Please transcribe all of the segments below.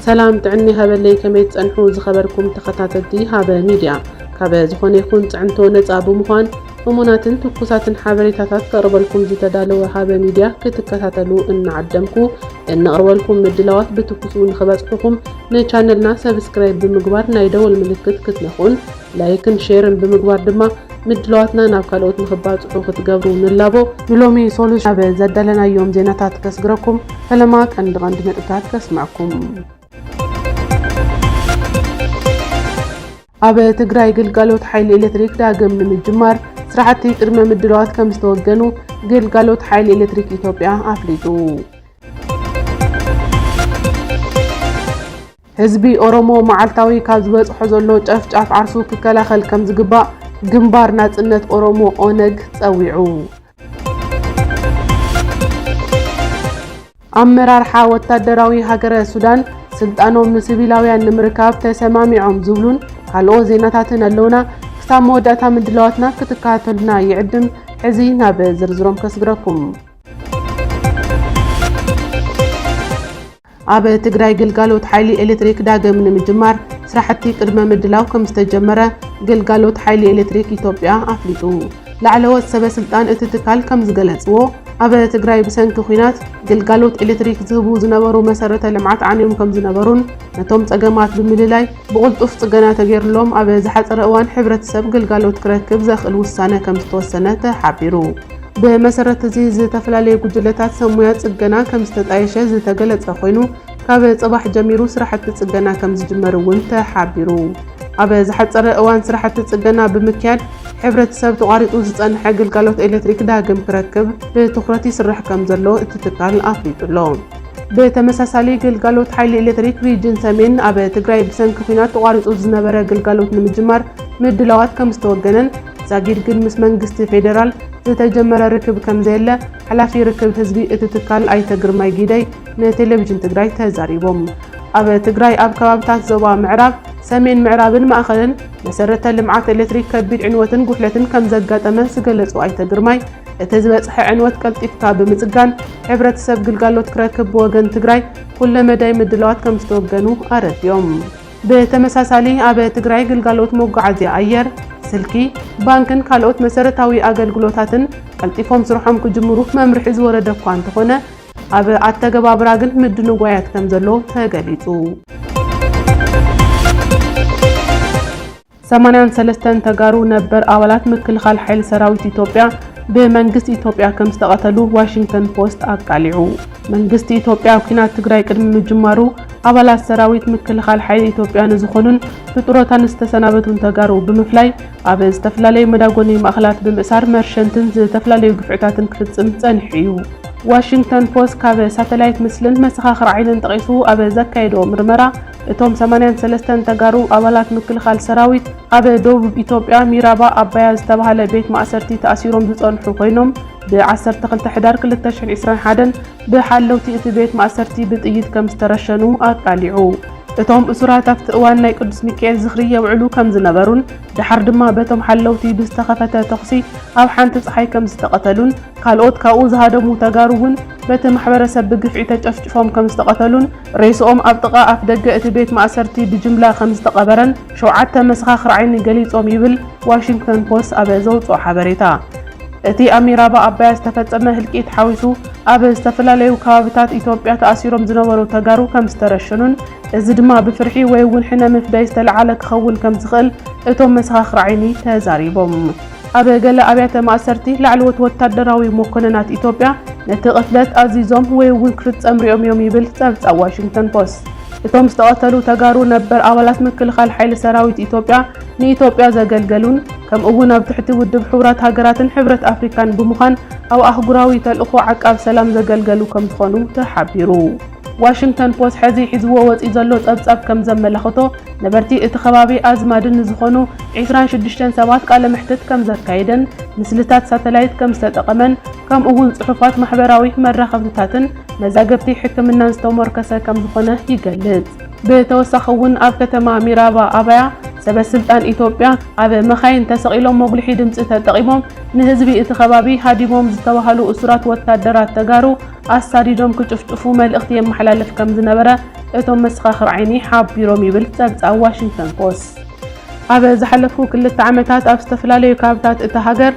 ሰላም ጥዕና ይሃበለይ፣ ከመይ ትጸንሑ ዝኸበርኩም ተኸታተልቲ ሃበ ሚድያ? ካበ ዝኾነ ይኹን ጽዕንቶ ነጻ ብምዃን እሙናትን ትኩሳትን ሓበሬታታት ከቕርበልኩም ዝተዳለወ ሃበ ሚድያ ክትከታተሉ እናዓደምኩ፣ እነቕርበልኩም ምድላዋት ብትኩሱ ንኽበጽሑኹም ንቻነልና ሰብስክራይብ ብምግባር ናይ ደወል ምልክት ክትነኹን ላይክን ሼርን ብምግባር ድማ ምድላዋትና ናብ ካልኦት ንኽባጽሑ ክትገብሩ ንላቦ። ንሎሚ ሶሉስ ኣብ ዘዳለናዮም ዜናታት ከስግረኩም፣ ፈለማ ቀንዲ ቀንዲ ነጥብታት ከስምዐኩም። ኣብ ትግራይ ግልጋሎት ሓይሊ ኤሌክትሪክ ዳግም ንምጅማር ስራሕቲ ቅድመ ምድላዋት ከም ዝተወገኑ ግልጋሎት ሓይሊ ኤሌክትሪክ ኢትዮጵያ ኣፍሊጡ። ህዝቢ ኦሮሞ መዓልታዊ ካብ ዝበጽሖ ዘሎ ጨፍጫፍ ዓርሱ ክከላኸል ከም ዝግባእ ግንባር ናጽነት ኦሮሞ ኦነግ ጸዊዑ። ኣመራርሓ ወታደራዊ ሃገረ ሱዳን ስልጣኖም ንሲቪላውያን ንምርካብ ተሰማሚዖም ዝብሉን ካልኦት ዜናታትን ኣለውና። ክሳብ መወዳእታ ምድላዋትና ክትከታተሉና ይዕድም። ሕዚ ናብ ዝርዝሮም ከስግረኩም። ኣብ ትግራይ ግልጋሎት ሓይሊ ኤሌክትሪክ ዳግም ንምጅማር ስራሕቲ ቅድመ ምድላው ከም ዝተጀመረ ግልጋሎት ሓይሊ ኤሌክትሪክ ኢትዮጵያ ኣፍሊጡ። ላዕለዎት ሰበ ስልጣን እቲ ትካል ከም ዝገለጽዎ፣ ኣብ ትግራይ ብሰንኪ ኲናት ግልጋሎት ኤሌክትሪክ ዝህቡ ዝነበሩ መሰረተ ልምዓት ዓንዮም ከም ዝነበሩን ነቶም ጸገማት ብምልላይ ብቕልጡፍ ጽገና ተገይርሎም ኣብ ዝሓጸረ እዋን ሕብረተሰብ ግልጋሎት ክረክብ ዘኽእል ውሳነ ከም ዝተወሰነ ተሓቢሩ። ብመሰረት እዚ ዝተፈላለዩ ጉጅለታት ሰብ ሞያ ጽገና ከም ዝተጣየሸ ዝተገለጸ ኮይኑ፣ ካብ ጽባሕ ጀሚሩ ስራሕቲ ጽገና ከም ዝጅመር እውን ተሓቢሩ። ኣብ ዝሓጸረ እዋን ስራሕቲ ጽገና ብምክያድ ሕብረተሰብ ተቋሪጹ ዝጸንሐ ግልጋሎት ኤሌክትሪክ ዳግም ክረክብ ብትኹረት ይስራሕ ከም ዘሎ እቲ ትካል ኣፍሊጡ ኣሎ። ብተመሳሳሊ ግልጋሎት ሓይሊ ኤሌክትሪክ ሪጅን ሰሜን ኣብ ትግራይ ብሰንኪ ኲናት ተቋሪጹ ዝነበረ ግልጋሎት ንምጅማር ምድላዋት ከም ዝተወገነን ዛጊድ ግን ምስ መንግስቲ ፌዴራል ዝተጀመረ ርክብ ከም ዘየለ ሓላፊ ርክብ ህዝቢ እቲ ትካል ኣይተ ግርማይ ጊደይ ንቴሌቪዥን ትግራይ ተዛሪቦም። ኣብ ትግራይ ኣብ ከባብታት ዞባ ምዕራብ፣ ሰሜን ምዕራብን ማእኸልን መሰረተ ልምዓት ኤሌክትሪክ ከቢድ ዕንወትን ጉሕለትን ከም ዘጋጠመ ዝገለጹ ኣይተ ግርማይ፣ እቲ ዝበፅሐ ዕንወት ቀልጢፍካ ብምፅጋን ሕብረተሰብ ግልጋሎት ክረክብ ብወገን ትግራይ ኩለ መዳይ ምድላዋት ከም ዝተወገኑ ኣረዲኦም። ብተመሳሳሊ ኣብ ትግራይ ግልጋሎት መጓዓዝያ ኣየር፣ ስልኪ፣ ባንክን ካልኦት መሰረታዊ ኣገልግሎታትን ቀልጢፎም ስርሖም ክጅምሩ መምርሒ ዝወረደ እኳ እንተኾነ፣ ኣብ ኣተገባብራ ግን ምድንጓያት ከም ዘሎ ተገሊጹ። ሰማንያን ሰለስተን ተጋሩ ነበር ኣባላት ምክልኻል ሓይሊ ሰራዊት ኢትዮጵያ ብመንግስቲ ኢትዮጵያ ከም ዝተቐተሉ ዋሽንግተን ፖስት ኣቃሊዑ። መንግስቲ ኢትዮጵያ ኣብ ኲናት ትግራይ ቅድሚ ምጅማሩ ኣባላት ሰራዊት ምክልኻል ሓይሊ ኢትዮጵያ ንዝኾኑን ብጡረታ ንዝተሰናበቱን ተጋሩ ብምፍላይ ኣብ ዝተፈላለዩ መዳጎኒ ማእኸላት ብምእሳር መርሸንትን ዝተፈላለዩ ግፍዕታትን ክፍጽም ጸኒሑ እዩ። ዋሽንግተን ፖስት ካብ ሳተላይት ምስልን መሰኻኽር ዓይንን ጠቒሱ ኣብ ዘካየዶ ምርመራ፣ እቶም ሰማንያን ሰለስተን ተጋሩ ኣባላት ምክልኻል ሰራዊት ኣብ ደቡብ ኢትዮጵያ ሚራባ ኣባያ ዝተባህለ ቤት ማእሰርቲ ተኣሲሮም ዝጸንሑ ኮይኖም፣ ብ ዓሰርተ ክልተ ሕዳር ክልተ ሽሕን ዕስራን ሓደን ብሓለውቲ እቲ ቤት ማእሰርቲ ብጥይት ከም ዝተረሸኑ ኣቃሊዑ። እቶም እሱራት ኣብቲ እዋን ናይ ቅዱስ ሚካኤል ዝኽሪ የብዕሉ ከም ዝነበሩን፣ ደሓር ድማ በቶም ሓለውቲ ብዝተኸፈተ ተኹሲ ኣብ ሓንቲ ጸሓይ ከም ዝተቐተሉን፣ ካልኦት ካብኡ ዝሃደሙ ተጋሩ እውን በቲ ማሕበረሰብ ብግፍዒ ተጨፍጭፎም ከም ዝተቐተሉን፣ ሬስኦም ኣብ ጥቓ ኣፍ ደገ እቲ ቤት ማእሰርቲ ብጅምላ ከም ዝተቐበረን ሸውዓተ መሰኻኽር ዓይኒ ገሊጾም ይብል ዋሽንግተን ፖስት ኣብ ዘውጽኦ ሓበሬታ። እቲ ኣብ ሚራባ ኣባያ ዝተፈጸመ ህልቂት ሓዊሱ ኣብ ዝተፈላለዩ ከባብታት ኢትዮጵያ ተኣሲሮም ዝነበሩ ተጋሩ ከም ዝተረሸኑን፣ እዚ ድማ ብፍርሒ ወይ እውን ሕነ ምፍዳይ ዝተለዓለ ክኸውን ከም ዝኽእል እቶም መሰኻኽር ዓይኒ ተዛሪቦም። ኣብ ገለ ኣብያተ ማእሰርቲ ላዕለዎት ወታደራዊ መኮንናት ኢትዮጵያ ነቲ ቅትለት ኣዚዞም ወይ እውን ክፍጸም ሪኦም እዮም ይብል ጸብጻብ ዋሽንግተን ፖስት። እቶም ዝተቐተሉ ተጋሩ ነበር ኣባላት ምክልኻል ሓይሊ ሰራዊት ኢትዮጵያ ንኢትዮጵያ ዘገልገሉን ከምኡ እውን ኣብ ትሕቲ ውድብ ሕቡራት ሃገራትን ሕብረት ኣፍሪካን ብምዃን ኣብ ኣህጉራዊ ተልእኾ ዓቃብ ሰላም ዘገልገሉ ከም ዝኾኑ ተሓቢሩ። ዋሽንግተን ፖስት ሕዚ ሒዝዎ ወፂኡ ዘሎ ጸብጻብ ከም ዘመላኽቶ፣ ነበርቲ እቲ ከባቢ ኣዝማድን ንዝኾኑ ዕስራን ሽዱሽተን ሰባት ቃለ መሕትት ከም ዘካየደን ምስልታት ሳተላይት ከም ዝተጠቐመን ከምኡ እውን ጽሑፋት ማሕበራዊ መራኸብትታትን መዛግብቲ ሕክምናን ዝተሞርከሰ ከም ዝኾነ ይገልጽ። ብተወሳኺ እውን ኣብ ከተማ ሚራባ ኣባያ ሰበስልጣን ኢትዮጵያ ኣብ መኻይን ተሰቒሎም መጉልሒ ድምፂ ተጠቒሞም ንህዝቢ እቲ ከባቢ ሃዲሞም ዝተባህሉ እሱራት ወታደራት ተጋሩ ኣሳዲዶም ክጭፍጭፉ መልእኽቲ የመሓላልፍ ከም ዝነበረ እቶም መሰኻኽር ዓይኒ ሓቢሮም ይብል ጸብጻብ ዋሽንግተን ፖስት። ኣብ ዝሓለፉ ክልተ ዓመታት ኣብ ዝተፈላለዩ ከባብታት እታ ሃገር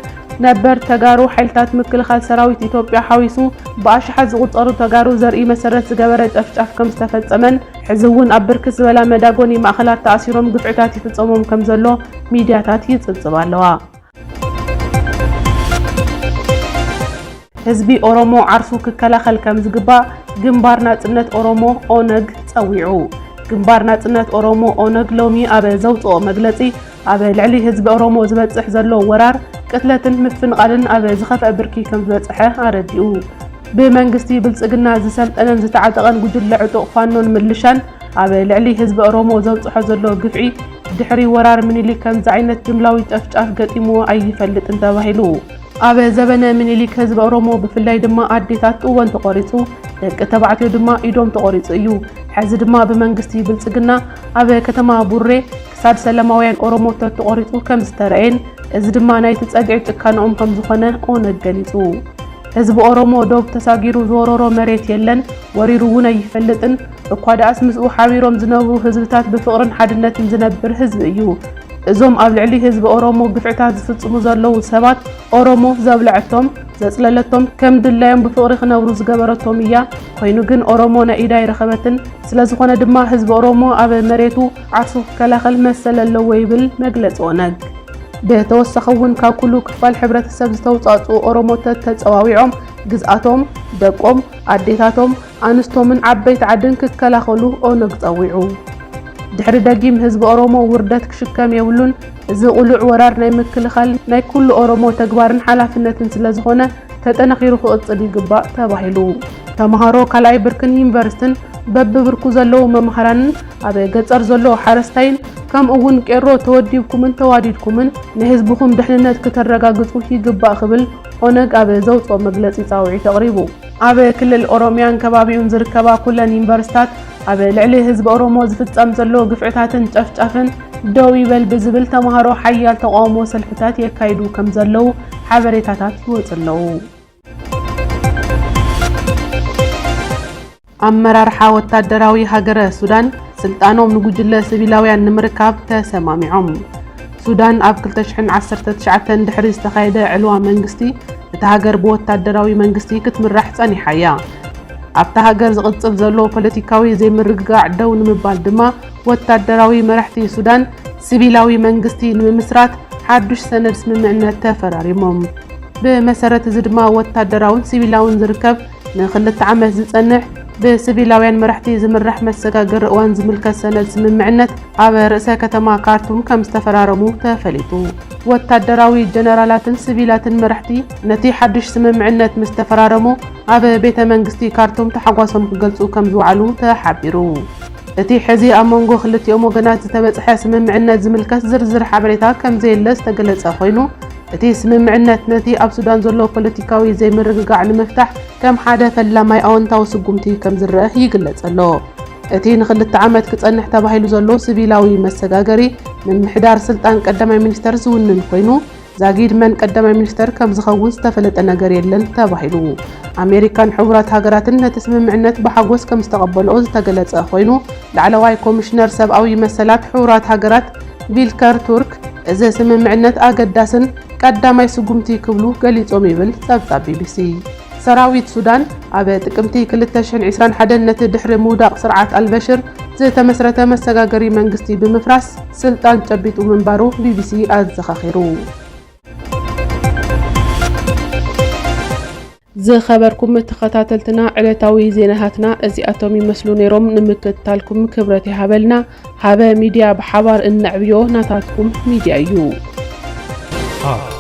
ነበር ተጋሩ ሓይልታት ምክልኻል ሰራዊት ኢትዮጵያ ሓዊሱ ብኣሽሓት ዝቑጸሩ ተጋሩ ዘርኢ መሰረት ዝገበረ ጨፍጫፍ ከም ዝተፈጸመን ሕዚ እውን ኣብ ብርክት ዝበላ መዳጎኒ ማእኸላት ተኣሲሮም ግፍዕታት ይፍጸሞም ከም ዘሎ ሚድያታት ይጽብጽባ ኣለዋ። ህዝቢ ኦሮሞ ዓርሱ ክከላኸል ከም ዝግባእ ግንባር ናጽነት ኦሮሞ ኦነግ ጸዊዑ። ግንባር ናጽነት ኦሮሞ ኦነግ ሎሚ ኣብ ዘውጽኦ መግለጺ ኣብ ልዕሊ ህዝቢ ኦሮሞ ዝበጽሕ ዘሎ ወራር፣ ቅትለትን ምፍንቓልን ኣብ ዝኸፍአ ብርኪ ከም ዝበጽሐ ኣረዲኡ። ብመንግስቲ ብልጽግና ዝሰልጠነን ዝተዓጠቐን ጉጅለ ዕጡቕ ፋኖን ምልሻን ኣብ ልዕሊ ህዝቢ ኦሮሞ ዘብጽሖ ዘሎ ግፍዒ ድሕሪ ወራር ምኒልክ ከምዚ ዓይነት ጅምላዊ ጨፍጫፍ ገጢምዎ ኣይፈልጥን ተባሂሉ። ኣብ ዘበነ ምኒልክ ህዝቢ ኦሮሞ ብፍላይ ድማ ኣዴታት ጥወን ተቖሪጹ፣ ደቂ ተባዕትዮ ድማ ኢዶም ተቖሪጹ እዩ። ሕዚ ድማ ብመንግስቲ ብልጽግና ኣብ ከተማ ቡሬ ክሳድ ሰላማውያን ኦሮሞታት ተቖሪጹ ከም ዝተረኣየን እዚ ድማ ናይቲ ጸግዒ ጭካነኦም ከም ዝኾነ ኦነግ ገሊጹ። ህዝቢ ኦሮሞ ዶብ ተሳጊሩ ዝወረሮ መሬት የለን፣ ወሪሩ እውን ኣይፈልጥን። እኳ ደኣስ ምስኡ ሓቢሮም ዝነብሩ ህዝብታት ብፍቕርን ሓድነትን ዝነብር ህዝቢ እዩ። እዞም ኣብ ልዕሊ ህዝቢ ኦሮሞ ግፍዕታት ዝፍጽሙ ዘለዉ ሰባት ኦሮሞ ዘብለዐቶም፣ ዘጽለለቶም፣ ከም ድላዮም ብፍቕሪ ክነብሩ ዝገበረቶም እያ። ኮይኑ ግን ኦሮሞ ናይ ኢዳ ኣይረኸበትን። ስለ ዝኾነ ድማ ህዝቢ ኦሮሞ ኣብ መሬቱ ዓርሱ ክከላኸል መሰል ኣለዎ ይብል መግለጺ ኦነግ። ብተወሳኺ እውን ካብ ኩሉ ክፋል ሕብረተሰብ ዝተውጻእጽኡ ኦሮሞታት ተጸዋዊዖም ግዝኣቶም፣ ደቆም፣ ኣዴታቶም፣ ኣንስቶምን ዓበይቲ ዓድን ክከላኸሉ ኦነግ ጸዊዑ። ድሕሪ ደጊም ህዝቢ ኦሮሞ ውርደት ክሽከም የብሉን። እዚ ቅሉዕ ወራር ናይ ምክልኻል ናይ ኩሉ ኦሮሞ ተግባርን ሓላፍነትን ስለ ዝኾነ ተጠናኺሩ ክቕጽል ይግባእ ተባሂሉ። ተምሃሮ ካልኣይ ብርክን ዩኒቨርሲቲን በብብርኩ ዘለዉ መምሃራንን ኣብ ገጸር ዘሎ ሓረስታይን ከምኡ እውን ቄሮ ተወዲብኩምን ተዋዲድኩምን ንህዝብኹም ድሕንነት ክተረጋግጹ ይግባእ ክብል ኦነግ ኣብ ዘውጽኦ መግለጺ ጻውዒት ኣቕሪቡ። ኣብ ክልል ኦሮሚያን ከባቢኡን ዝርከባ ኩለን ዩኒቨርሲታት ኣብ ልዕሊ ህዝቢ ኦሮሞ ዝፍጸም ዘሎ ግፍዕታትን ጨፍጫፍን ደው ይበል ብዝብል ተምሃሮ ሓያል ተቃውሞ ሰልፍታት የካይዱ ከም ዘለዉ ሓበሬታታት ይወጹ ኣለዉ። ኣመራርሓ ወታደራዊ ሃገረ ሱዳን ስልጣኖም ንጉጅለ ሲቪላውያን ንምርካብ ተሰማሚዖም። ሱዳን ኣብ ክልተ ሽሕን ዓሰርተ ትሽዓተን ድሕሪ ዝተኻየደ ዕልዋ መንግስቲ፣ እታ ሃገር ብወታደራዊ መንግስቲ ክትምራሕ ጸኒሓ እያ። ኣብታ ሃገር ዝቕጽል ዘሎ ፖለቲካዊ ዘይምርግጋዕ ደው ንምባል ድማ፣ ወታደራዊ መራሕቲ ሱዳን ሲቪላዊ መንግስቲ ንምምስራት ሓዱሽ ሰነድ ስምምዕነት ተፈራሪሞም። ብመሰረት እዚ ድማ፣ ወታደራውን ሲቪላውን ዝርከብ ንክልተ ዓመት ዝጸንሕ ብሲቪላውያን መራሕቲ ዝምራሕ መሰጋገሪ እዋን ዝምልከት ሰነድ ስምምዕነት ኣብ ርእሰ ከተማ ካርቱም ከም ዝተፈራረሙ ተፈሊጡ። ወታደራዊ ጀነራላትን ሲቪላትን መራሕቲ ነቲ ሓድሽ ስምምዕነት ምስ ተፈራረሙ፣ ኣብ ቤተ መንግስቲ ካርቱም ተሓጓሶም ክገልጹ ከም ዝወዓሉ ተሓቢሩ። እቲ ሕዚ ኣብ መንጎ ክልቲኦም ወገናት ዝተበጽሐ ስምምዕነት ዝምልከት ዝርዝር ሓበሬታ ከም ዘየለ ዝተገለጸ ኮይኑ፣ እቲ ስምምዕነት ነቲ ኣብ ሱዳን ዘሎ ፖለቲካዊ ዘይምርግጋዕ ንምፍታሕ ከም ሓደ ፈላማይ ኣወንታዊ ስጉምቲ ከም ዝረአ ይግለጽ ኣሎ። እቲ ንክልተ ዓመት ክጸንሕ ተባሂሉ ዘሎ ሲቪላዊ መሰጋገሪ፣ ምምሕዳር ስልጣን ቀዳማይ ሚኒስተር ዝውንን ኮይኑ፣ ዛጊድ መን ቀዳማይ ሚኒስተር ከም ዝኸውን ዝተፈለጠ ነገር የለን ተባሂሉ። ኣሜሪካን ሕቡራት ሃገራትን ነቲ ስምምዕነት ብሓጎስ ከም ዝተቐበልኦ ዝተገለጸ ኮይኑ፣ ላዕለዋይ ኮሚሽነር ሰብኣዊ መሰላት ሕቡራት ሃገራት ቪልከር ቱርክ፣ እዚ ስምምዕነት ኣገዳስን ቀዳማይ ስጉምቲ ክብሉ ገሊጾም ይብል ጸብጻብ ቢቢሲ። ሰራዊት ሱዳን ኣብ ጥቅምቲ ክልተ ሽሕን ዕስራን ሓደን ነቲ ድሕሪ ምውዳቕ ስርዓት ኣልበሽር ዝተመስረተ መሰጋገሪ መንግስቲ ብምፍራስ ስልጣን ጨቢጡ ምንባሩ ቢቢሲ ኣዘኻኺሩ። ዝኸበርኩም ተኸታተልትና፣ ዕለታዊ ዜናታትና እዚኣቶም ይመስሉ ነይሮም። ንምክትታልኩም ክብረት ይሃበልና። ሃበ ሚድያ፣ ብሓባር እነዕብዮ፣ ናታትኩም ሚድያ እዩ። ሃብ